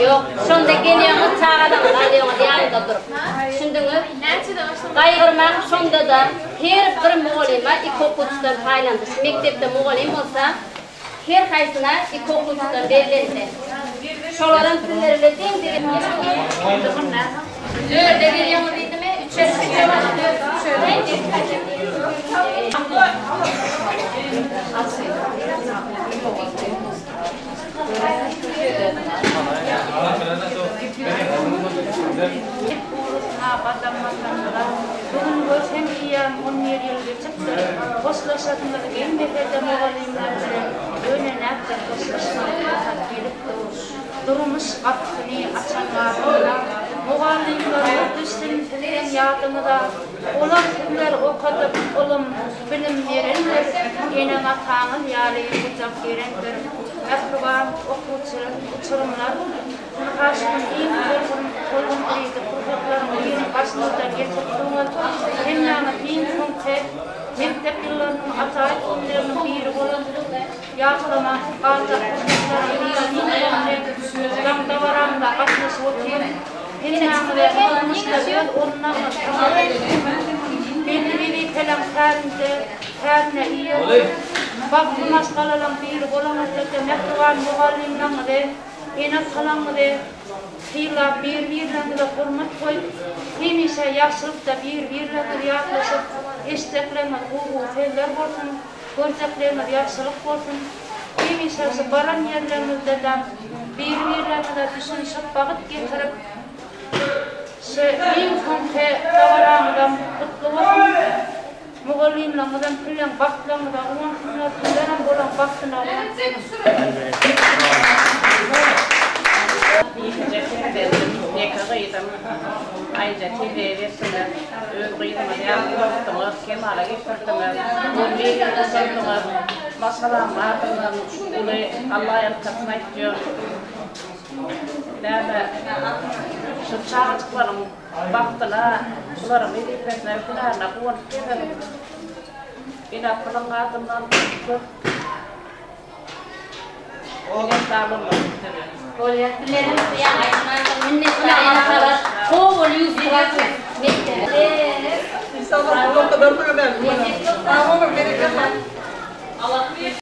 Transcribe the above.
Ýok, şonda gelýäňiz çagalaryňyzy alýaňyz ýanynda durup. Düşündiňiz? Gaýgyrmaň, şonda-da her bir mugallyma iki okuwçydan paýlandy. Şu mekdepde mugallym bolsa, her haýsyna iki okuwçydan bellendi. Şolaram sizler bilen deň derejede. Dörde gelýäňiz diýdimi? Üçe. Ugruna gadam basanlara Bu gün görseň eýýäm on bir ýyl geçipdir. Hoşlaşasymyz gelmese-de mugallymlar bilen ýöne nätjek hoşlaşmaly pursat gelip dur. Durmuş gapysyny açan badyna mugallymlaryňyz düşsün sizden ýadyňyza. Olar sizleri okadyp ylym, bilim berendir, eneň-ataňyz ýaly gujak gerendir. Mähriban okuwçy uçurymlar, ynha şu gün iň tolgun, tolgundyryjy pursatlaryň birini başyňyzdan geçiripsiňiz. Hemmäňiz iň soňky mekdep ýyllarynyň ajaýyp günleriniň biri bolan ýatlaman galjak pursatlaryň birini iň soňky jaň dabaramyza gatnaşyp otyrys. Hemmäňize durmuşda öz orunlaryňyzy tapyp, belli wezipeleriň tärinde, tärine eýe bolup, bagtly maşgalalaryň biri bolaňyzda-da mähriban mugallymlaryňyzy, ene-atalaryňyzy sylap, bir-birleriňize hormat goýup, hemişe ýagşylykda bir-birleriňizi ýatlaşyp, eşitjekleriňiz gowy-gowy sözler bolsun, görjekleriňiz ýagşylyk bolsun! Hemişe şu baran ýerleriňizde-de biri-birleriňize düşünişip, bagt getirip, şu iň soňky dabaraňyzam gutly bolsun! Mugallymlaryňyzam siziň bagtlaryňyza guwansynlar, sizlerem olaň bagtyna guwanyň! Ýekeje perzendim, ýeke gyzym Aýja terbiýe berdiňiz, öz gyzyňyz ýaly ulaltdyňyz, kemala getirdiňiz, ony ýyl ulaltdyňyz. Maşgalaň adyndan uly Alla ýalkasyn aýtýan. Näme, şu çagajyklaryň bagtyna, bularyň wezipesine, hünärine guwanyp gezerin. Ene-atalyň adyndan köp minnetdarlygymyzy bildirýän. Bolýar. Bilerin ýaňy aýtmansyň. Minnetdar ene-atalar. Gowy ýüz mekdebe. Inşallah bu noktadan sonra ben. Sag boluň, berekella.